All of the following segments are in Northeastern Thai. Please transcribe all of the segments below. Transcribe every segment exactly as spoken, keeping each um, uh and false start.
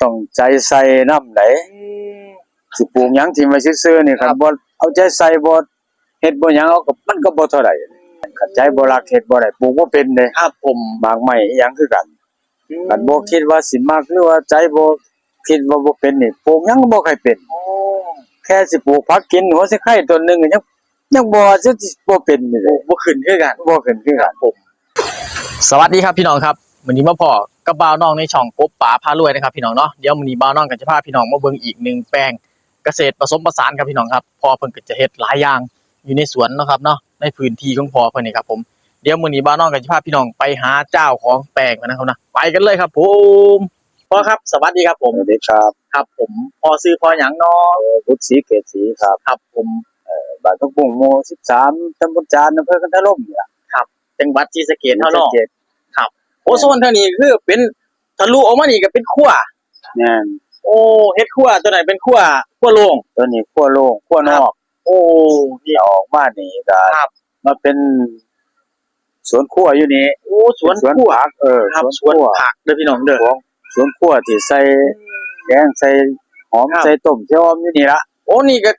ต้องใจใส่นำได๋ อืม สิปลูกหยังถิ่มไว้ซื่อๆนี่ ครับ คันบ่เอาใจใส่ บ่เฮ็ดบ่หยัง เอาก็ มันก็บ่เท่าใด๋ คันใจบ่รัก เฮ็ดบ่ได้ ปลูกบ่เป็นเด้ ครับผม หมากไม้อิหยังคือกัน อืม คันบ่คิดว่าสิมัก หรือว่าใจบ่คิดว่าบ่เป็นนี่ ปลูกหยังก็บ่ค่อยเป็น โอ้ แค่สิปลูกผักกิน หัวสิไคต้นหนึ่งก็ยัง ยังบ่ สิ สิบ่เป็นอยู่เลย บ่ขึ้นคือกัน บ่ขึ้นคือกัน ครับผม สวัสดีครับพี่น้องครับ มื้อนี้มาพ้อกับบ่าวน้องในช่องกบป๋าพารวยนะครับพี่น้องเนาะ เดี๋ยวมื้อนี้บ่าวน้องก็จะพาพี่น้องมาเบิ่งอีกหนึ่งแปลงเกษตรผสมผสานครับพี่น้องครับ พ่อเพิ่นก็จะเฮ็ดหลายอย่างอยู่ในสวนเนาะครับเนาะ ในพื้นที่ของพ่อเพิ่นนี่ครับผม เดี๋ยวมื้อนี้บ่าวน้องก็จะพาพี่น้องไปหาเจ้าของแปลงกันนะครับนะ ไปกันเลยครับผม พ่อครับ สวัสดีครับผม สวัสดีครับ ครับผม พ่อชื่อพ่อหยังเนาะ เอ่อ บุตรศรีเกตศรีครับ ครับผม เอ่อ บ้านผักบุ้ง หมู่สิบสาม ตำบลจาน อำเภอกันทารมนี่ล่ะ ครับ จังหวัดศรีสะเกษเฮาเนาะ ศรีสะเกษ ครับ โอ้ แม่น โซนทางนี้คือเป็นทะลุออกมานี่ก็เป็นขั้ว แม่น โอ้ เฮ็ดขั้วตัวไหนเป็นขั้ว ขั้วโล่ง ตัวนี้ขั้วโล่ง ขั้วนอก ครับ โอ้ นี่ออกมานี่ก็ ครับ มาเป็นสวนครัวอยู่นี่ โอ้ สวน เป็นสวน ครัว ผัก เออ ครับ สวนครัว สวนผักเด้อพี่น้องเด้อ ของสวนครัวที่ใส่แกง ใส่หอม ครับ ใส่ต้ม ใส่อ่อมอยู่นี่ละ โอ้ นี่ก็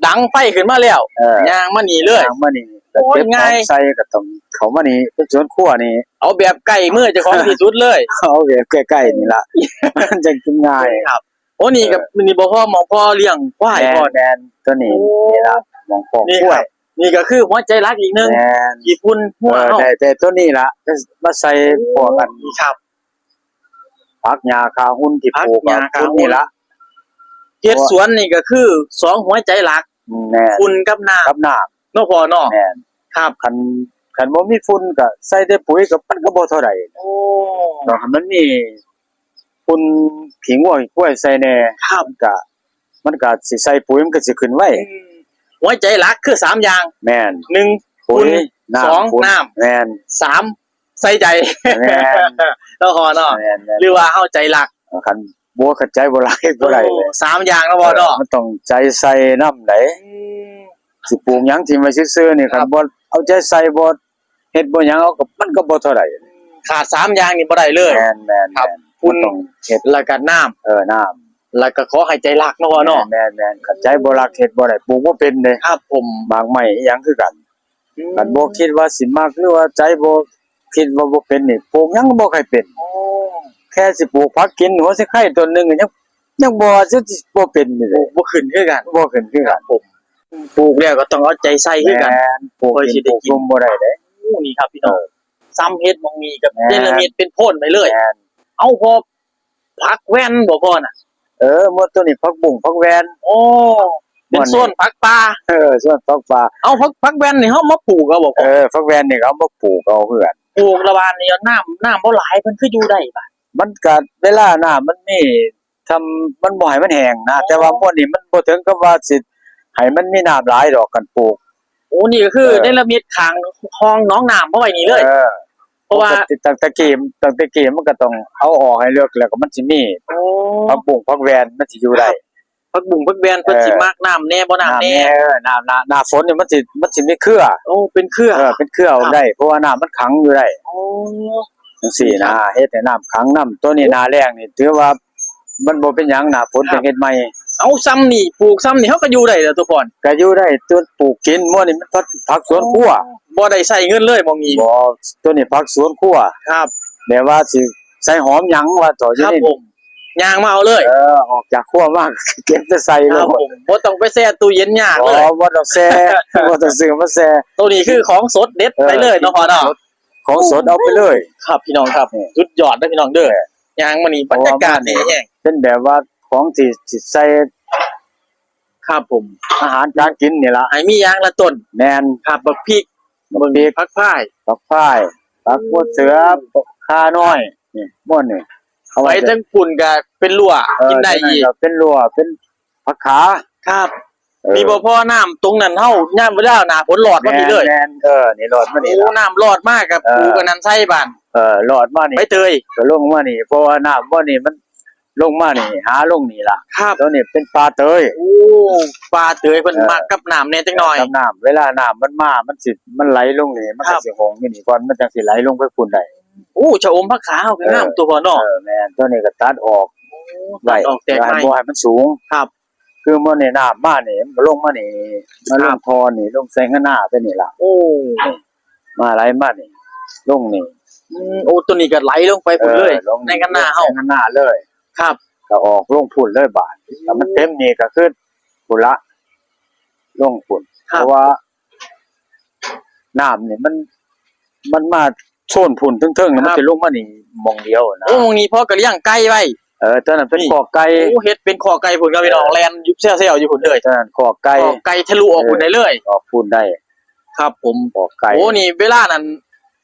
ดังไฟขึ้นมาแล้ว เออ ย่างมานี่เลย ย่างมานี่ โอ้ย ก็เก็บของ ง่าย ใส่ก็ต้องเข้ามานี่ เป็นสวนครัวนี่ เอาแบบใกล้มือเจ้าของที่สุดเลย เอาแบบใกล้ๆนี่ละ มันจังกินง่าย ครับ โอ้ นี่ก็ เออ นี่บ่พ่อ หม่องพ่อเลี้ยงควาย แม่น พ่อ แม่น ตัวนี้ โอ้ นี่ละ หม่องพ่อ นี่ ควาย ครับ นี่ก็คือหัวใจหลักอีกหนึ่ง แม่น ขี้ฝุ่นหัว เออ เฮา ได้แต่ตัวนี้ละ มาใส่พวกกัน ครับ ผักหญ้าฆ่าฝุ่นที่ ผัก ปลูก หญ้าฆ่า ฝุ่น ฝุ่นนี่ละ เฮ็ดสวนนี่ก็คือสองหัวใจหลัก แม่น ฝุ่นกับน้ำ กับน้ำ เนาะพ่อเนาะ แม่น ครับ คัน คันบ่มีฝุ่นก็ใส่แต่ปุ๋ยก็ มันก็บ่เท่าใด๋ โอ้ ดอก คันมันมีฝุ่นขี้งัวขี้ควายใส่แน่ ครับ มันก็ มันก็สิใส่ปุ๋ย มันก็สิขึ้นไว อืม หัวใจหลักคือสามอย่าง แม่น หนึ่ง ปุ๋ย ฝุ่น น้ำ สอง ฝุ่น น้ำ แม่น สาม ใส่ใจ แม่น เนาะพ่อเนาะ แม่น แม่น หรือว่าเฮาใจรัก คันบ่ คันใจบ่รัก เฮ็ดบ่ได้เลย โอ้ สามอย่างเนาะพ่อเนาะ เออ มันต้องใจใส่นำได๋ อืม สิปลูกหยังถิ่มไว้ซื่อๆนี่ ครับ คันบ่เอาใจใส่ บ่เฮ็ดบ่หยัง เอาก็ มันก็บ่เท่าใด๋ ขาดสามอย่างนี่บ่ได้เลย แม่น แม่น ครับ แม่น ฝุ่น มันต้องเฮ็ด แล้วก็น้ำ เออ น้ำ แล้วก็ขอให้ใจรักเนาะพ่อเนาะ แม่น แม่น แม่น คันใจบ่รัก เฮ็ดบ่ได้ ปลูกบ่เป็นเด้ ครับผม หมากไม้อิหยังคือกัน อืม คันบ่คิดว่าสิมัก หรือว่าใจบ่คิดว่าบ่เป็นนี่ ปลูกหยังก็บ่ค่อยเป็น โอ้ แค่สิปลูกผักกิน หัวสิไคต้นหนึ่งก็ยัง ยังบ่ สิ สิบ่เป็นอยู่เลย บ่ขึ้นคือกัน บ่ขึ้นคือกัน ครับผม ปลูกแล้วก็ต้องเอาใจใส่คือกัน แม่น ปลูก ค่อยสิได้กิน กิน ปลูกซุมบ่ได้เด้ โอ้ นี่ครับพี่น้อง เออ ซ้ำเฮ็ดหม่องนี้ก็ แม่น เนรมิตเป็นโพนไปเลย แม่น เอาพอ ผักแว่นบ่พ่อน่ะ เออ หมดตัวนี้ผักบุ้งผักแว่น โอ้ เป็นโซนผักป่า เออ โซนผักป่า เอาผัก ผักแว่นนี่เฮามาปลูกเอาบ่พ่อ เออ ผักแว่นนี่เอามาปลูกเอาเฮือน ปลูกละบาดนี่น้ำ น้ำบ่หลายเพิ่นคืออยู่ได้บาด มันก็เวลาน้ำมันมี ทำ มันบ่ให้มันแห้งนะ อ๋อ แต่ว่าหมดนี่มันบ่ถึงกับว่าสิให้มันมีน้ำหลายดอก คันปลูก โอ้ นี่ก็คือ เออ เนรมิตข้างคลองหนองน้ำมาไว้นี่เลย เออ เพราะว่า ตั้งแต่กี้ ตั้งแต่กี้มันก็ต้องเอาออกให้เลิก แล้วก็มันสิมี โอ้ ผักบุ้งผักแว่นมันสิอยู่ได้ ครับ ผักบุ้งผักแว่นเพิ่นสิ เออ มักน้ำแน่บ่น้ำแน่ น้ำแน่ เออ น้ำ หน้า หน้าฝนนี่มันสิ มันสิมีเครือ โอ้ เป็นเครือ เออ เป็นเครือออกได้ ครับ เพราะว่าน้ำมันขังอยู่ได้ โอ้ จังซี่นะ ครับ เฮ็ดให้น้ำขังนำ ตัวนี้หน้าแล้งนี่ถือว่า มันบ่เป็นหยัง หน้าฝน ครับ จั่งเฮ็ดใหม่ เอาซ้ำนี่ ปลูกซ้ำนี่ เฮาก็อยู่ได้แล้วตัวพ่อ ก็อยู่ได้ ตัวปลูกกิน หมู่นี่มันผัก ผักสวนครัว บ่ได้ใช้เงินเลยหม่องนี้ บ่ ตัวนี้ผักสวนครัว ครับ แบบว่าสิใส่หอมหยังว่าต่ออยู่ ครับ นี่ ผม ย่างมาเอาเลย เออ ออกจากครัวมา เก็บแต่ใส่เลย ครับผม บ่ต้องไปแช่ตู้เย็นยากเลย บ่ บ่ต้องแช่ บ่ต้องซื้อมาแช่ ตัวนี้คือของสดเด็ด เออ ไปเลยเนาะพ่อเนาะ ของสดเอาไปเลย ครับพี่น้องครับ นี่ สุดยอดเด้อพี่น้องเด้อ เออ ย่างมานี่บรรยากาศนี่แฮง เป็นแบบว่าของที่ ที่ใส่ ครับผม อาหารการกินนี่ล่ะ ให้มีอย่างละต้น แม่น ครับ บักพริก บักพริก ผักพาย ผักพาย ผักหัวเสือ ข่าน้อย นี่ หมดนี่ เอาไว้ ไปทั้งพุ่นก็เป็นรั้ว เออ กินได้อีก จั่งนั้นก็เป็นรั้ว เป็นผักขา ครับ เออ นี่บ่พอน้ำตรงนั้นเฮายามเวลาหน้าฝนรอดมานี่เลย แม่น แม่น เออ นี่รอดมานี่ โอ้ ล่ะ น้ำรอดมากับ เออ ปลูกอันนั้นใส่บ้าน เออ รอดมานี่ ใบเตย ก็ลงมานี่ เพราะว่าน้ำบ่นี่มันลงมานี่ หาลงนี่ล่ะ ครับ ตัวนี้เป็นป่าเตย โอ้ ป่าเตยเพิ่น เออ มักกับน้ำแน่จักหน่อย กับน้ำ เวลาน้ำมันมา มันสิ มันไหลลงนี่ มันก็ ครับ สิหงอยู่นี่ก่อน มันจั่งสิไหลลงไปพุ่นได้ โอ้ ชะอมผักขาเฮาก็งาม เออ ตัวพ่อเนาะ เออ แม่น ตัวนี้ก็ตัดออก ไว้ ตัดออกแตก เพื่อให้ ใหม่ บ่ให้มันสูง ครับ คือมันนี่น้ำมานี่มันลงมานี่ มาลง ครับ ท่อนี่ ลงใส่ข้างหน้าไปนี่ล่ะ โอ้ นี่ มาไหลมานี่ ลงนี่ อืม โอ้ ตัวนี้ก็ไหลลงไปพุ้นเลย เออ ลง ในข้างหน้าเฮา ลงใส่ข้างหน้าเลย ครับ ก็ออกลงพุ้นเลยบาด อืม ถ้ามันเต็มนี่ก็คือพุ้นละ ลงพุ้น ครับ เพราะว่า น้ำนี่มัน มันมาโซนพุ้นเทิงๆ นะ มัน ครับ สิลงมานี่หม่องเดียวนะ โอ้ หม่องนี้พ่อก็เลี้ยงไก่ไว้ เออ ตอนนั้นเป็น นี่ คอกไก่ โอ้ เฮ็ดเป็นคอกไก่พุ้นครับพี่น้อง เออ แล่นอยู่แซวๆ อยู่พุ้นเลย ตอนนั้นคอกไก่ คอกไก่ทะลุออกพุ้นได้เลย เออ ออกพุ้นได้ ครับผม คอกไก่ โอ้ นี่เวลานั้น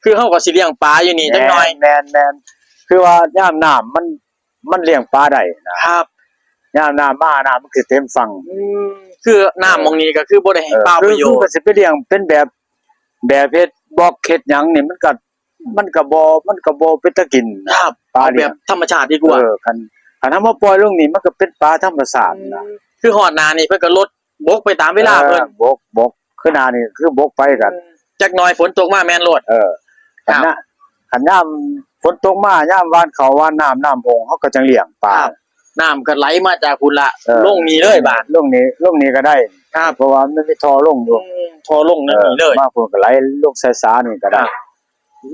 คือเฮาก็สิเลี้ยงปลาอยู่นี่จักหน่อย แม่น แม่น แม่น คือว่ายามน้ำมัน มันเลี้ยงปลาได้นะ ครับ ยามน้ำมา น้ำมันคือเต็มฝั่ง อืม คือน้ำหม่องนี้ก็คือบ่ได้ให้ เออ เปล่า คือ ประโยชน์ คือก็สิไปเลี้ยงเป็นแบบ แบบเฮ็ดบล็อกเฮ็ดหยังนี่มันก็ มันก็บ่ มันก็บ่เป็นตากิน ครับ ปลา เอาแบบ เลี้ยง ธรรมชาติดีกว่า เออ คัน คันเอามาปล่อยลงนี่มันก็เป็นปลาธรรมชาตินะ อืม คือฮอดหน้านี่เพิ่นก็ลดบกไปตามเวลาเพิ่น เออ บก บก คือหน้านี่คือบกไปกัน อืม จักหน่อยฝนตกมาแม่นโลด เออ ครับ คันยะ คันยามฝนตกมายามหว่านข้าวหว่านน้ำ น้ำองเฮาก็จั่งเลี้ยงปลา ครับ น้ำก็ไหลมาจากพุ้นละ เออ ลงนี่เลยบาด ลงนี่ ลงนี่ก็ได้ ครับ เพราะว่ามันมีท่อลงอยู่ อืม ท่อลงนั่นนี่เลย เออ มาพุ้นก็ไหลลงใส่สานี่ก็ได้ ครับ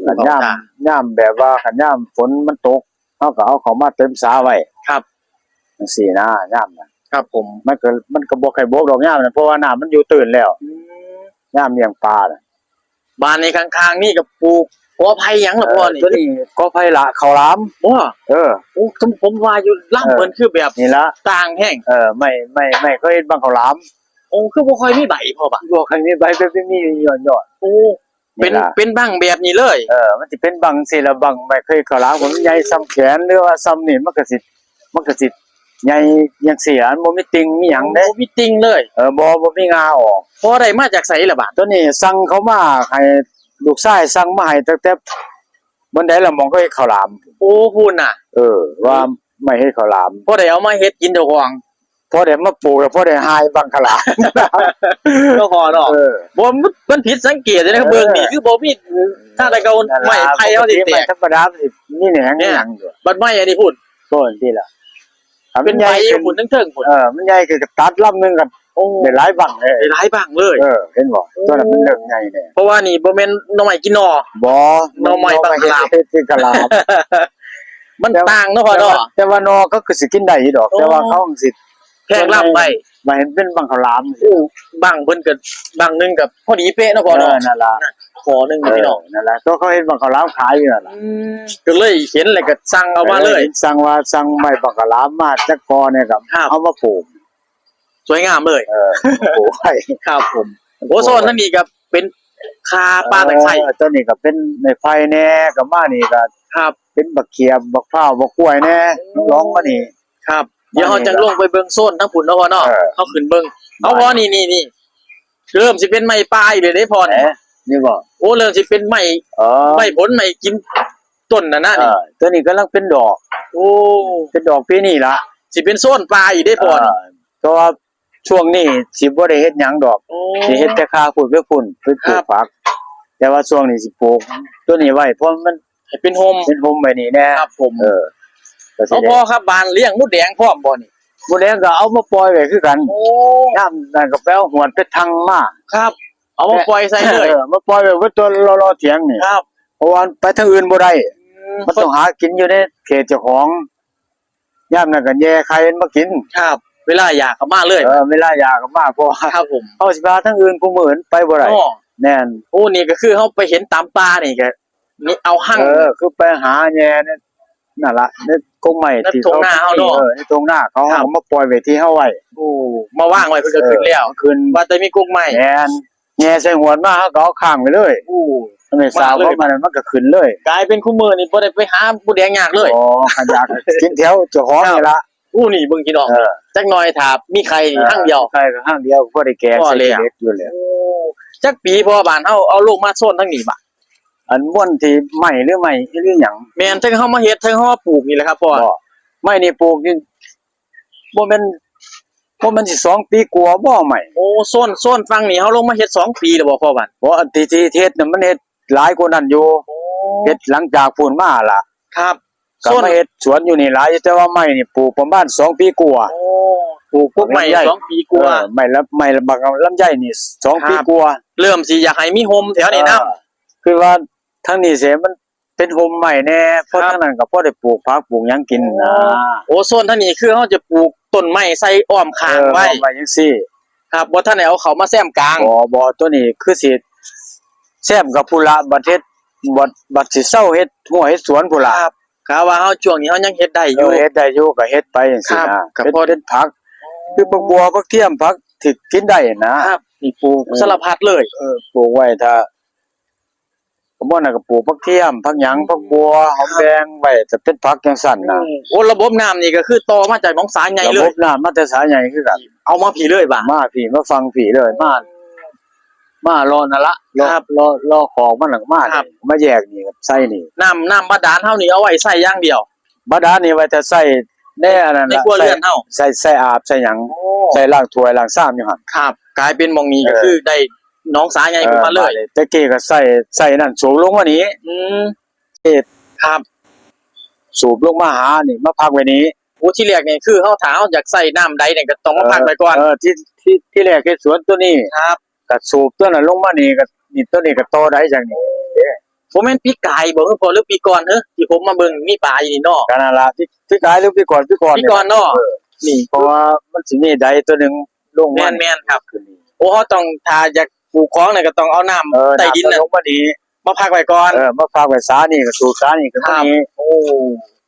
คันยาม โอ้ ยามแบบว่าคันยามฝนมันตก เฮาก็เอาเข้ามาเต็มสาไว้ ครับ จั่งซี้นะ ยามนั้น ครับผม มันก็ มันก็บ่ค่อยบกดอกยามนั้น เพราะว่าน้ำมันอยู่ตื้นแล้ว อืม ยามเลี้ยงปลาน่ะ บ้านนี้ข้างๆ นี่ก็ปลูกกอไผ่หยังล่ะพ่อนี่ เออ ตัวนี้กอไผ่ละ ข้าวหลาม บ่ เออ โอ้ ผม ผมว่าอยู่ลำ เออ เพิ่นคือแบบ นี่ละ ต่างแฮง เออ ไม้ ไม้ ไม้เขาเฮ็ดบั้งข้าวหลาม โอ้ คือบ่ค่อยมีใบพ่อบ่ะ บ่ค่อยมีใบ เป็น เป็นมียอดๆ โอ้ เป็น นี่ล่ะ เป็นบั้งแบบนี้เลย เออ มันสิเป็นบั้งสิละ บั้งไม้เคยข้าวหลาม มันใหญ่ส่ำแขน หรือว่าส่ำนี่ มันก็สิ มันก็สิใหญ่จั่งซี้ล่ะ มันบ่มีติ่งมีหยังเด้ บ่มีติ่งเลย เออ บ่ บ่มีงาออก พ่อได้มาจากไสล่ะบาด ตัวนี้สั่งเขามาให้ ลูกชายสั่งมาให้ตั้งแต่บ่อนใดล่ะ หม่องเขาเฮ็ดข้าวหลาม โอ้ พุ้นน่ะ เออ ว่าไม้เฮ็ดข้าวหลาม พ่อได้เอามาเฮ็ดกินเจ้าของ พอได้มาปลูกแล้วพอได้หายบั้งข้าวหลาม เนาะพ่อเนาะ เออ บ่ มัน มันผิดสังเกตเลยนะ เออ เบิ่งนี่คือบ่มี ถ้าแต่เก่า นั่นล่ะ ไม้ไผ่เฮาสิแตก ปกติไม้ธรรมดามันสิมีแหนง เนี่ย มีหยังอยู่ บัดไม้อันนี้พุ้น โซนนี่ล่ะ ถ้ามันใหญ่ เป็นใบอยู่พุ้น ขึ้น เทิงๆ พุ้น เออ มันใหญ่ขึ้นก็ตัดลำหนึ่งก็ โอ้ ได้หลายบั้งเลย ได้หลายบั้งเลย เออ เห็นบ่ โอ้ ตัวนั้นมันเริ่มใหญ่แล้ว เพราะว่านี่บ่แม่นหน่อไม้กินหน่อ บ่ หน่อไม้บั้งข้าวหลาม เฮ็ดเป็นข้าวหลาม มันต่างเนาะพ่อเนาะ แต่ว่า แต่ว่าหน่อเขาก็สิกินได้อยู่ดอก โอ้ แต่ว่าเขาสิ แพงลำไป มาเห็นเป็นบั้งข้าวหลาม โอ้ บั้งเพิ่นก็ บั้งหนึ่งก็พอดีเป๊ะเนาะพ่อเนาะ เออ นั่นล่ะ ขอหนึ่ง เออ พี่น้อง นั่นล่ะ ตัวเขาเห็นบั้งข้าวหลามขายอยู่นั่นล่ะ อืม ก็เลยเห็นแล้วก็สั่งเอามาเลย เออ สั่งว่า สั่งไม้บั้งข้าวหลามมาจักกอเนี่ยครับ ครับ เอามาปลูก สวยงามเลย เออ ปลูกไว้ ครับผม โอ้ โซนนั้นนี่ก็เป็นข่าป่าตะไคร้ เออ ตัวนี้ก็เป็นไม้ไผ่แน่ ก็มานี่ก็ ครับ เป็นบักเขียบ บักพร้าว บักกล้วยแน่ อืม ลองมานี่ ครับ เดี๋ยวเราจะลงไปเบิ่งโซนทั้งพุ้นเนาะพ่อเนาะ เออ เขาขึ้นเบิ่ง เอาพ่อ นี่ นี่ นี่ เริ่มสิเป็นไม้ป่าอีกเลยเด้พ่อนี่ เอ๊ะ นี่บ่ โอ้ เริ่มสิเป็นไม้ เออ ไม้ผลไม้กินต้นน่ะนะ เออ นี่ ตัวนี้กำลังเป็นดอก โอ้ เป็นดอกปีนี้ละ สิเป็นโซนป่าอีกเด้พ่อนี่ เออ เพราะว่าช่วงนี้สิบ่ได้เฮ็ดหยังดอก โอ้ สิเฮ็ดแต่ข่าพุ้นไปพุ้น ไปปลูก ครับ ผัก แต่ว่าช่วงนี้สิปลูกตัวนี้ไว้ เพราะมัน ให้เป็นโฮม เป็นโฮมไว้นี่แน่ ครับผม เออ ก็สิ เอา ได้ พ่อครับ บ้านเลี้ยงมดแดงพร้อมบ่นี่ มดแดงก็เอามาปล่อยไว้คือกัน โอ้ ยามนั้นก็ไปเอาหวดไปทังมา ครับ เอามาปล่อยใส่เลย เออ มาปล่อยไว้บนตัวรอๆ เถียงนี่ ครับ เพราะว่าไปทางอื่นบ่ได้ อืม มันต้องหากินอยู่ในเขตเจ้าของ ยามนั้นก็แย่ไข่มันมากิน ครับ เวลาอยากก็มาเลย เออ เวลาอยากก็มา เพราะว่า ครับผม เฮาสิไปหาทางอื่น คู่มื้อมันไปบ่ได้ อ้อ แม่น โอ้ นี่ก็คือเฮาไปเห็นตามป่านี่ก็ นี่เอาหั่ง เออ คือไปหาแย่เนี่ย นั่นล่ะ ในกกไม้ ใน ที่ ทุ่งนาเฮาเนาะ เออ ในทุ่งนาเขา ครับ เอามาปล่อยไว้ที่เฮาไว้ โอ้ มาวางไว้เพิ่นก็ขึ้นแล้ว เออ ขึ้น ว่าแต่มีกกไม้ แม่น แย่ใส่หวดมา เฮาก็เอาค้างไว้เลย โอ้ มันไม่ทราบ ว่าเลย ว่ามัน มันก็ขึ้นเลย กลายเป็นคู่มื้อนี่บ่ได้ไปหามดแดงยากเลย อ๋อ คันอยากกินแถวเจ้าของนี่ล่ะ ครับ อู้ นี่เบิ่งพี่น้อง เออ จักหน่อยถ้ามีไข่นี่ เออ หั่งเดียว มีไข่ก็หั่งเดียว พอได้แกง พอแล้ว ใส่ขี้เหล็กอยู่แล้ว โอ้ จักปีพ่อบ้านเฮาเอาลงมาโซนทั้งนี้บ่ อันม่วนที่ไม้หรือไม้หรือหยัง แม่น ทั้งเฮามาเฮ็ด ทั้งเฮามาปลูกนี่แหละครับพ่อ บ่ ไม้นี่ปลูกนี่ บ่แม่น บ่แม่นสิสองปีกว่าบ่ไม้ โอ้ โซน โซนฝั่งนี้เฮาลงมาเฮ็ดสองปีแล้วบ่พ่อบ้าน บ่ อันที่ ที่เฮ็ดน่ะมันเฮ็ดหลายกว่านั้นอยู่ โอ้ เฮ็ดหลังจากพู้นมาล่ะ ครับ ก็มาเฮ็ดสวนอยู่นี่หลายอยู่ แต่ว่าไม้นี่ปลูกประมาณสองปีกว่า โอ้ ปลูกพวกไม้ ลำไย สองปีกว่า เออ ไม้ละ ไม้ละบักลำไยนี่สองปี ครับ กว่า เริ่มสิอยากให้มีโฮมแถวนี้นำ เออ คือว่าทางนี้เสียมันเป็นโฮมไม้แน่ เพราะ ครับ ทางนั้นก็พอได้ปลูกผักปลูกหยังกินนะ โอ้ โซนทางนี้คือเฮาจะปลูกต้นไม้ใส่อ้อมข้าง เออ ไว้ อ้อมไว้จังซี่ ครับ บ่ทันได้เอาเข้ามาแซมกลาง บ่ บ่ ตัวนี้คือสิแซมกับพุ้นละ บัดเฮ็ด บัด บัดสิเซาเฮ็ดฮั้วเฮ็ดสวนพุ้นละ ครับ กะว่าเฮาช่วงนี้เฮายังเฮ็ดได้อยู่ เออ เฮ็ดได้อยู่ก็เฮ็ดไปจังซี่นะ ครับ ครับ เป็น เป็นผัก คือผักบัว ผักเทียม ผักที่กินได้นะ ครับ นี่ปลูก เออ สารพัดเลย เออ ปลูกไว้ถ้า ก็บ่นั่นก็ปลูกผักเทียม ผักหยัง ผักบัว หอมแดงไว้ จะเป็นผักจังซั่นนะ โอ้ ระบบน้ำนี่ก็คือต่อมาจากหนองสาใหญ่เลย ระบบน้ำมาแต่สาใหญ่คือกัน เอามาพี้เลยบ่า มาพี้ มาฝั่งพี้เลย มา มารอนั่นละ รอ ครับ รอ รอของมันหลังมา ครับ นี่ มาแยกนี่ใส่นี่ น้ำ น้ำบาดาลเฮานี่เอาไว้ใช้อย่างเดียว บาดาลนี่ไว้แต่ใช้ในอันนั้นละ ในครัวเรือนเฮา ใช้ ใช้ ใช้อาบ ใช้หยัง โอ้ ใช้ล้างถ้วยล้างชามอยู่หั่น ครับ กลายเป็นหม่องนี้ก็ เออ คือได้หนองสาใหญ่ขึ้นมาเลย เออ บาดนี้ แต่กี้ก็ใช้ ใช้นั่นสูบลงมานี่ อืม เออ ครับ สูบลงมาหานี่ มาพักไว้นี่ โอ้ ทีแรกนี่คือเฮา ถ้าเฮาอยากใช้น้ำใดเนี่ยก็ต้องมาพักไว้ก่อน เออ เออ ที่ ที่ ที่แรกเฮ็ดสวนตัวนี้ ครับ ก็สูบตัวนั้นลงมานี่ ก็นี่ ตัวนี้ก็ต่อได้จังนี่ เด้ บ่แม่นปีกายบ่ คือพอ หรือปีก่อน เฮ้อ ที่ผมมาเบิ่งมีปลาอยู่นี่เนาะ ก็นั่นล่ะ ปี ปีกายหรือปีก่อน ปีก่อน ปีก่อนเนาะ เออ นี่ เพราะว่ามันสิมีใดตัวหนึ่งลงมา แม่น แม่นครับ ขึ้นนี่ โอ้ เฮาต้อง ถ้าอยากปลูกของเนี่ยก็ต้องเอาน้ำ เออ ใต้ดินน่ะ น้ำลงมานี่ มาพักไว้ก่อน เออ มาพักไว้สานี่ ก็สูบสานี่ขึ้นมานี่ ครับ โอ้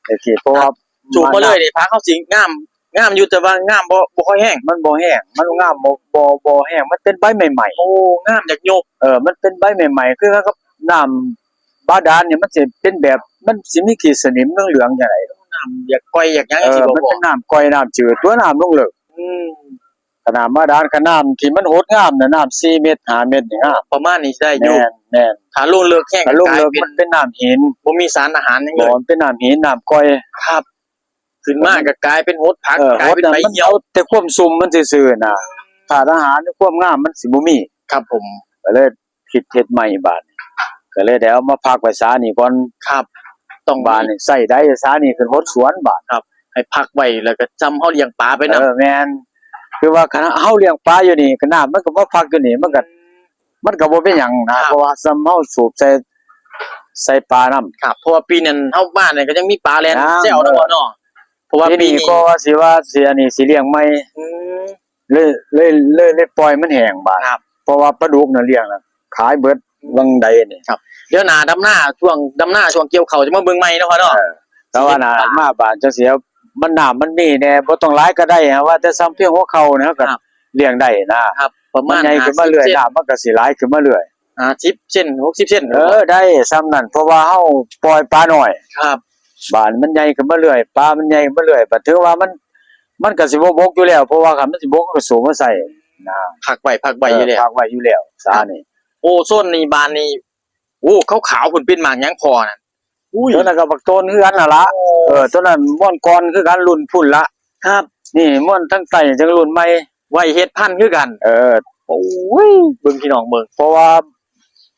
โอเค เพราะว่า สูบมาเลยนี่ ผักเฮาสิงาม งามอยู่ แต่ว่างามบ่ บ่ค่อยแฮง มันบ่แฮง มันงามบ่ บ่ บ่แฮง มันเป็นใบใหม่ๆ โอ้ งามอยากยก เออ มันเป็นใบใหม่ๆ คือกับน้ำบาดาลนี่มันสิเป็นแบบ มันสิมีขี้สนิมเหลืองๆ จังได๋ น้ำอยากก่อยอยากหยัง เออ จังซี่บ่ มันเป็นน้ำก่อยน้ำจืด ตัวน้ำลงเลิก อืม ขนาดบาดาล ขนาดที่มันหดงามน่ะ น้ำสี่เมตร ห้าเมตรนี่งาม ประมาณนี้ได้อยู่ แม่น แม่น ถ้าลงเลิกแฮง ถ้าลงเลิก กลายเป็น มันเป็นน้ำหิน บ่มีสารอาหารหยังเลย บ่ มันเป็นน้ำหิน น้ำก่อย ครับ ขึ้นมาก็กลายเป็นหดผัก เออ กลายเป็น หดน่ะ ใบเหี่ยว มันเอาแต่ความชุ่มมันซื่อๆ น่ะ ธาตุอาหารหรือความงามมันสิบ่มี ครับผม ก็เลยคิดเฮ็ดใหม่บาดนี้ ก็เลยได้เอามาพักไว้สานี่ก่อน ครับ ต้องมี บาดนี้ใช้ได้สานี่ขึ้นหดสวนบาด ครับ ให้พักไว้ แล้วก็ซ่ำเฮาเลี้ยงปลาไปนำ เออ แม่น คือว่าคันเฮาเลี้ยงปลาอยู่นี่ ก็น้ำมันก็มาพักอยู่นี่ มันก็ มันก็บ่เป็นหยังนะ ครับ เพราะว่าซ่ำเฮาสูบใส่ ใส่ปลานำ ครับ เพราะว่าปีนั้นเฮามาเนี่ยก็ยังมีปลาแล่น ยัง แซวเนาะ เออ พ่อเนาะ เพราะว่าปีนี้ ปีนี้ก็ว่าสิว่าสิอันนี้สิเลี้ยงใหม่ อืม เลย เลย เลย เลยปล่อยมันแห้งบาด ครับ เพราะว่าปลาดุกน่ะเลี้ยงน่ะขายเบิดวังใดนี่ ครับ เดี๋ยวหน้าดำนา ช่วงดำนา ช่วงเกี่ยวข้าวจะมาเบิ่งใหม่เนาะพ่อเนาะ เออ แต่ว่าหน้า สิเห็นปลา มาบาดจังซี่ มันน้ำมันมีแน่ บ่ต้องหลายก็ได้ ว่าแต่ซ่ำเพียงหัวเข่านี่ก็ ครับ เลี้ยงได้นะ ครับ ประมาณ มันใหญ่ขึ้นมาเรื่อย ห้าสิบเซน น้ำมันก็สิหลายขึ้นมาเรื่อย ห้าสิบเซน หกสิบเซน เออ ได้ซ่ำนั่น เพราะว่าเฮาปล่อยปลาน้อย ครับ บาดมันใหญ่ขึ้นมาเรื่อย ปลามันใหญ่ขึ้นมาเรื่อย บาดถือว่ามัน มันก็สิบ่บกอยู่แล้ว เพราะว่าคันมันสิบกก็สูบมาใส่นะ พักไว้ พักไว้อยู่แล้ว เออ พักไว้อยู่แล้ว สานี่ โอ้ โซนนี้ บาดนี้ โอ้ ขาวๆ พุ่นเป็นหมากหยังพ่อนั่น อุ้ย ตัวนั้นก็บักโตนคือกันนั่นละ โอ้ เออ ตัวนั้นม่อนก่อนคือกัน รุ่นพุ่นละ ครับ นี่ม่อนทั้งใต้จังรุ่นใหม่ ไว้เฮ็ดพันธุ์คือกัน เออ โอ้ย เบิ่งพี่น้องเบิ่ง เพราะว่า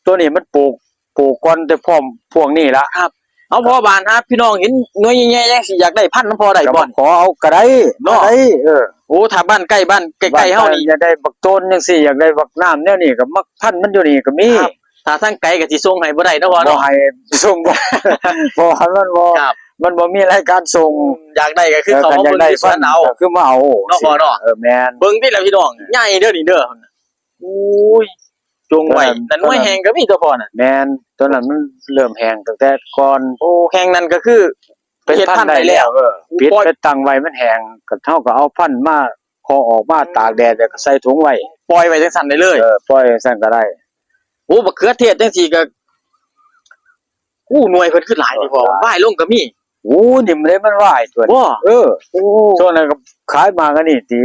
ตัวนี้มันปลูก ปลูกก่อนแต่พร้อมพวกนี้ละ ครับ เอาพ่อ บาดหาพี่น้องเห็นหน่วยใหญ่ๆ จังซี่ อยากได้พันธุ์นำพ่อได้บ่ ก็มาขอเอาก็ได้ เนาะ ได้ เออ โอ้ ถ้าบ้านใกล้ บ้านใกล้ๆ เฮานี่ อยากได้บักโตนจังซี่ อยากได้บักน้ำแนวนี้ก็มาพันธุ์มันอยู่นี่ก็มี ครับ ถ้าทางไกลก็สิส่งให้บ่ได้เนาะพ่อเนาะ บ่ให้ส่ง บ่ เพราะว่ามันบ่ ครับ มันบ่มีรายการส่ง อยากได้ก็คือ เออ เข้ามาเบิ่งที่สวนเอา ก็คือมาเอา เนาะพ่อเนาะ เออ แม่น เบิ่งติล่ะพี่น้อง ใหญ่เด้อนี่เด้อ อุ้ย จงไว้ ตัวนั้น นั่นหน่วยแห้งก็มีตัวพ่อน่ะ แม่น ตัวนั้นมันเริ่มแห้งตั้งแต่ก่อน โอ้ แห้งนั่นก็คือ เป็นพันธุ์ได้แล้ว เฮ็ดพันธุ์ได้แล้ว เออ โอ้ ปิด ปล่อย ไปตั้งไว้มันแห้ง ก็เฮาก็เอาพันธุ์มา เคาะออกมา อืม ตากแดดแล้วก็ใส่ถุงไว้ ปล่อยไว้จังซั่นได้เลย เออ ปล่อยจังซั่นก็ได้ โอ้ บักเขือเทศจังซี่ก็ อู้ หน่วยเพิ่นคือหลายนี่พ่อ หลาย ว่ายลงก็มี โอ้ นี่มันได้มันว่ายตัวนี้ บ่ เออ โอ้ ช่วงนั้นก็ขายหมากอันนี้ติ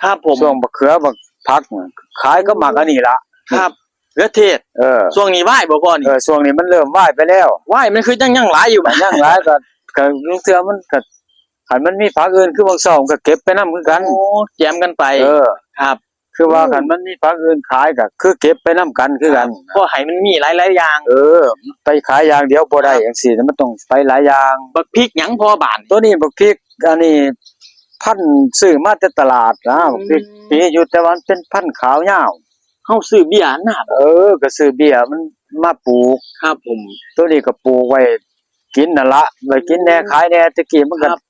ครับผม ช่วงบักเขือบักผักน่ะ ขายก็หมากอันนี้ละ ครับ เขือเทศ เออ ช่วงนี้ว่ายบ่พ่อนี่ เออ ช่วงนี้มันเริ่มว่ายไปแล้ว ว่ายมันคือยัง ยังหลายอยู่บ่ ยังหลายก็ ก็ลางเทื่อมันก็ คันมันมีผักอื่นคือบางซองก็เก็บไปนำคือกัน โอ้ แจมกันไป เออ ครับ คือว่า อืม คันมันมีผักอื่นขายก็คือเก็บไปนำกันคือกัน ครับ เพราะให้มันมีหลายๆอย่าง เออ ไปขายอย่างเดียวบ่ได้ ครับ จังซี่นะ มันต้องไปหลายอย่าง บักพริกหยังพ่อบาดนี่ ตัวนี้บักพริก อันนี้พันธุ์ซื้อมาแต่ตลาดนะ อืม บักพริกมีอยู่ แต่ว่ามันเป็นพันธุ์ขาวยาว เฮาซื้อเบี้ยนะ เออ ก็ซื้อเบี้ยมันมาปลูก ครับผม ตัวนี้ก็ปลูกไว้กินนั่นละ ไว้กินแหน่ อืม ขายแหน่ แต่กี้มันก็ ครับ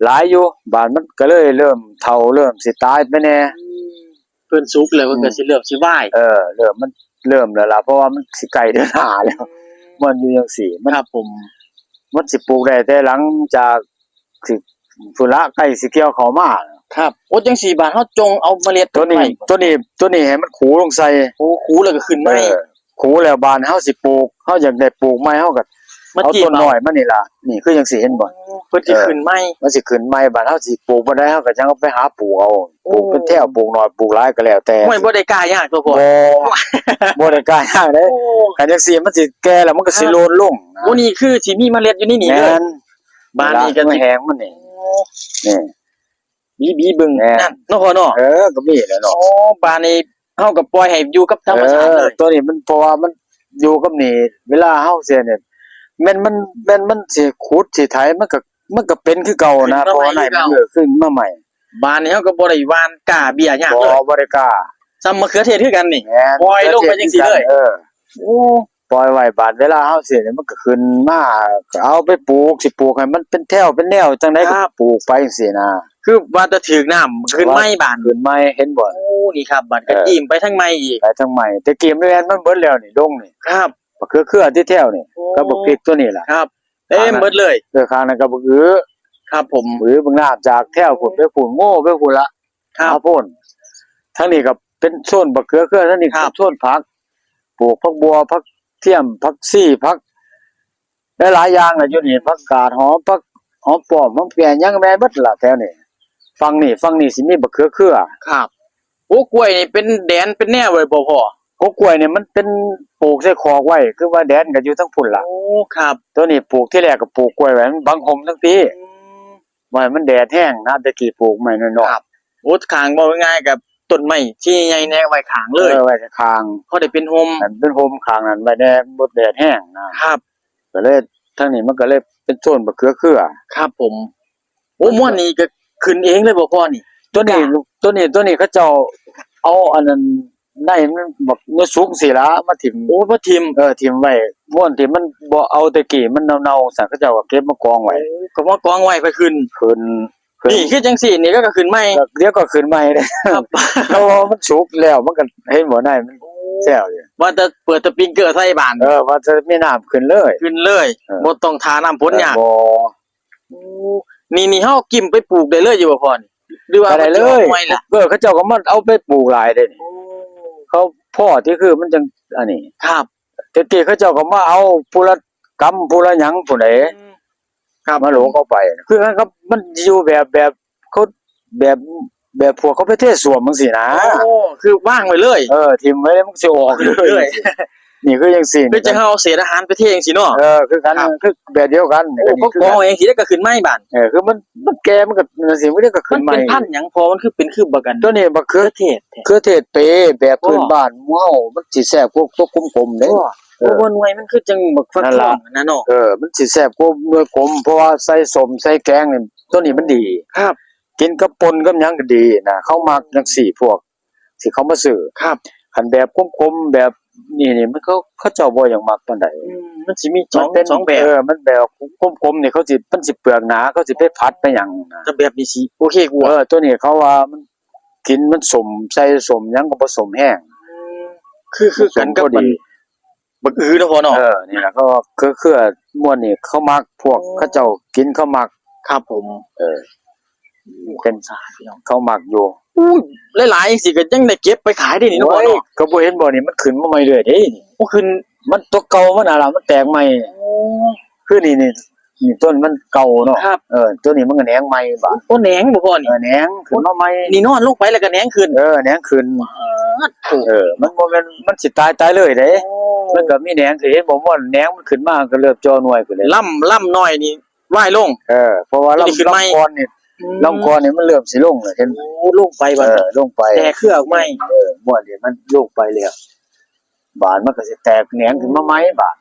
หลายอยู่ บาดมันก็เลยเริ่มเฒ่า เริ่มสิตายไปแหน่ อืม เพิ่นสุกแล้วเพิ่นก็ อืม สิเริ่มสิวาย เออ เริ่มมันเริ่มแล้วล่ะ เพราะว่ามันสิใกล้เดือนห้าแล้ว อืม มันอยู่จังซี่ มัน ครับผม มันสิปลูกได้แต่หลังจากสิ พุ้นละ ใกล้สิเกี่ยวเข้ามา ครับ โอ้ จังซี่บาดเฮาจงเอาเมล็ด ตัวนี้ ไว้ ตัวนี้ ตัวนี้ให้มันขูดลงใส่ โอ้ ขูดแล้วก็ขึ้นใหม่ เออ ขูดแล้วบาดเฮาสิปลูก เฮาอยากได้ปลูกใหม่ เฮาก็ มา เอา จีบ ต้น เอา น้อยมานี่ล่ะ นี่คือจังซี่ เห็นบ่ โอ้ เพิ่นสิ เออ ขึ้นใหม่ มันสิขึ้นใหม่ บาดเฮาสิปลูกบ่ได้ เฮาก็จั่งเอาไปหาปลูกเอา โอ้ ปลูกเป็นแถว ปลูกน้อย ปลูกหลายก็แล้วแต่ โอ้ย บ่ได้กล้ายากตัวพ่อ บ่ บ่ได้กล้ายากเด้ โอ้ คันจังซี่มันสิแก่แล้วมันก็สิ ครับ โลนลงนะ โอ้ นี่คือสิมีเมล็ดอยู่ในนี่เลย แม่น บาดนี้ก็ นี่ล่ะ สิ แห้งมันนี่ โอ้ นี่ บีๆ เบิ่ง แม่น นั่นเนาะพ่อเนาะ เออ ก็มีแหละเนาะ โอ้ บาดนี้เฮาก็ปล่อยให้อยู่กับธรรมชาติเลย เออ ตัวนี้มัน เพราะว่ามันอยู่กับนี่ เวลาเฮาเสียเนี่ย แม่นมัน แม่นมันสิขุดสิไถ มันก็ มันก็เป็นคือเก่านะ ขึ้นมาใหม่ เพราะว่าในมัน คือเก่า เออ ขึ้นมาใหม่ บาดนี้เฮาก็บ่ได้หว่านกล้าเบี้ยหยังเลย บ่ บ่ได้กล้า ส่ำมะเขือเทศคือกันนี่ แม่น ปล่อยลงไปจังซี่เลย มะเขือเทศคือกัน เออ โอ้ ปล่อยไว้ บาดเวลาเฮาสิเนี่ย มันก็ขึ้นมา ก็เอาไปปลูก สิปลูกให้มันเป็นแถวเป็นแนวจั่งใด๋ ครับ ก็ปลูกไปจั่งซี้นะ คือว่าแต่ถืกน้ำขึ้นใหม่บาด ขึ้นใหม่ เห็นบ่ โอ้ นี่ครับ บาดก็ เออ ยิ้มไปทางใหม่อีก ไปทางใหม่ แต่กี้มันแม่นมันเบิดแล้วนี่ ดงนี่ ครับ บักเขือ เขือที่แถวนี่ โอ้ กับบักพริกตัวนี้ล่ะ ครับ เต็มเบิดเลย เออ ข้างนั้นก็บักอื้อ ครับผม อื้อบักหน้า จากแถวพุ้นไปพุ้น โง่ไปพุ้นละ ครับ เอาพุ้น ทางนี้ก็เป็นโซนบักเขือ เขือ ทางนี้ ครับ เป็นโซนผัก ปลูกผักบัว ผักเทียม ผักชี ผักหลายๆอย่างน่ะอยู่นี่ ผักกาดหอม ผักหอมป้อม หอมแป้น หยังแม่นเบิดล่ะแถวนี้ ฝั่งนี้ ฝั่งนี้สิมีบักเขือ เขือ ครับ โอ้ กล้วยนี่เป็นแดนเป็นแนวไว้บ่พ่อ โอ้ กล้วยนี่มันเป็นปลูกใส่คอกไว้ คือว่าแดนก็อยู่ทางพุ้นล่ะ โอ้ ครับ ตัวนี้ปลูกทีแรกก็ปลูกกล้วยไว้ มันบังฮ่มทางพี้ อืม บ่ให้มันแดดแฮงนะ แต่กี้ปลูกไม้น้อยๆ ครับ โอ้ ข้าง เว้าง่ายๆ ก็ต้นไม้ที่ใหญ่แน่ไว้ข้างเลย เออ ไว้ข้าง พอได้เป็นฮ่ม อันเป็นฮ่มข้างนั้นไว้แน่ บ่แดดแฮงนะ ครับ ก็เลย ทางนี้มันก็เลยเป็นโซนบักเขือ เขือ ครับผม โอ้ ม่วนนี่ก็ขึ้นเองเลยบ่พ่อนี่ ตัวนี้ ตัวนี้ ตัวนี้เขาเจ้าเอาอันนั้น ในมันบัก มันสุกสิล่ะ มาถิ่ม โอ้ มาถิ่ม เออ ถิ่มไว้ ม่วนที่มันบ่เอาแต่กี้มันเน่าๆ ซั่น เขาเจ้าก็เก็บมากองไว้ โอ้ ก็มากองไว้ค่อยขึ้น ขึ้น ขึ้น นี่คือจังซี่ นี่ก็ ก็ขึ้นใหม่ เดี๋ยวก็ขึ้นใหม่เด้ ครับ เพราะว่ามันสุกแล้ว มันก็เห็นบ่ ในมัน โอ้ แซวอยู่ ว่าแต่เปิดสปริงเกอร์ใส่บาด เออ ว่าจะมีน้ำขึ้นเลย ขึ้นเลย เออ บ่ต้องท่าน้ำฝนยาก เออ บ่ โอ้ นี่ นี่เฮากิ่มไปปลูกได้เลยอยู่บ่พ่อนี่ หรือว่า ก็ได้เลย มันสิออกใหม่ล่ะ เออ เขาเจ้าก็มาเอาไปปลูกหลายเด้นี่ โอ้ เขาพอที่คือมันจังอันนี้ ครับ แต่กี้เขาเจ้าก็มาเอาผู้ละกำผู้ละหยังผู้ใด อืม ครับ มาโหลกเอาไป คือกันกับมันอยู่แบบ แบบเขา แบบ แบบพวกเขาไปเทส้วมจังซี้นะ โอ้ คือวางไว้เลย เออ ถิ่มไว้เลย มันก็สิออกเลย เลย นี่คือจังซี้ คือจังเฮาเอาเศษอาหารไปเทจังซี้เนาะ เออ คือกัน ครับ คือแบบเดียวกัน โอ้ ก็กองไว้จังซี้ แล้วก็ขึ้นมาอีกบาด เออ คือมัน มันแก่ มันก็จังซี้ มันก็ขึ้นใหม่ มันเป็นพันธุ์หยังพ่อ มันคือเป็นคือบักอัน ตัวนี้บักเขือ เขือเทศแท้ เขือเทศเป แบบพื้นบ้านหมู่เฮา มันสิแซ่บกว่าตัวกลมๆเด้ โอ้ เออ โอ้ บ่ หน่วยมันคือจังบักฟักทองนั่นล่ะ นั่นเนาะ เออ มันสิแซ่บกว่าหน่วยกลม เพราะว่าใส่ส้มใส่แกงนี่ ตัวนี้มันดี ครับ กินกับป่นกับหยังก็ดีนะ เขามักจังซี้ พวกที่เขามาซื้อ ครับ คันแบบขมๆ แบบนี้นี่ มันเขา เขาเจ้าบ่อยากมักปานใด อืม มันสิมีสอง มันเป็น สองแบบ เออ มันแบบขมๆ นี่เขาสิ มันสิเปลือกหนา เขาสิไปผัดไปหยังนะ แต่แบบนี้สิโอเคกว่า เออ ตัวนี้เขาว่ามัน กินมันส้ม ใส่ส้มหยังก็บ่ส้มแฮง อืม คือ คือกันกับ มันส้มพอดี บักอื้อเนาะพ่อเนาะ เออ นี่ล่ะ เขาว่าเขือ เขือม่วนนี่เขามัก พวก โอ้ เขาเจ้ากินเขามัก ครับผม เออ เป็น สะอาดพี่น้อง เขามักอยู่ อู้ หลายๆ จังซี้ก็ยังได้เก็บไปขายได้นี่เนาะพ่อเนาะ โอ้ย ก็บ่เห็นบ่นี่ มันขึ้นมาใหม่เรื่อยเด้ โอ้ ขึ้น มันตัวเก่ามันน่ะล่ะ มันแตกใหม่ โอ้ คือนี่ นี่ นี่ต้นมันเก่าเนาะ ครับ เออ ตัวนี้มันก็แหนงใหม่บาด โอ้ แหนงบ่พ่อนี่ เออ แหนงขึ้นมาใหม่ นี่นอนลงไปแล้วก็แหนงขึ้น เออ แหนงขึ้น ป๊าดโธ่ เออ มันบ่แม่น มันสิตาย ตายเลยเด้ โอ้ มันก็มีแหนง สิเห็นบ่ ม่วนแหนงมันขึ้นมาก็เริ่มจ่อหน่วยขึ้นเลย ลำ ลำน้อยนี่วายลง เออ เพราะว่า ตัวนี้ ลำ ขึ้นใหม่ ลำอ่อนนี่ ลำคอนี่มันเริ่มสิลงแล้ว เห็นบ่ โอ้ ลงไป เอ บัด อ ลงไป แตกคือออกใหม่ เออ งวดนี้มันลงไปแล้ว บาดมันก็สิแตกแหนงขึ้นมาใหม่บาด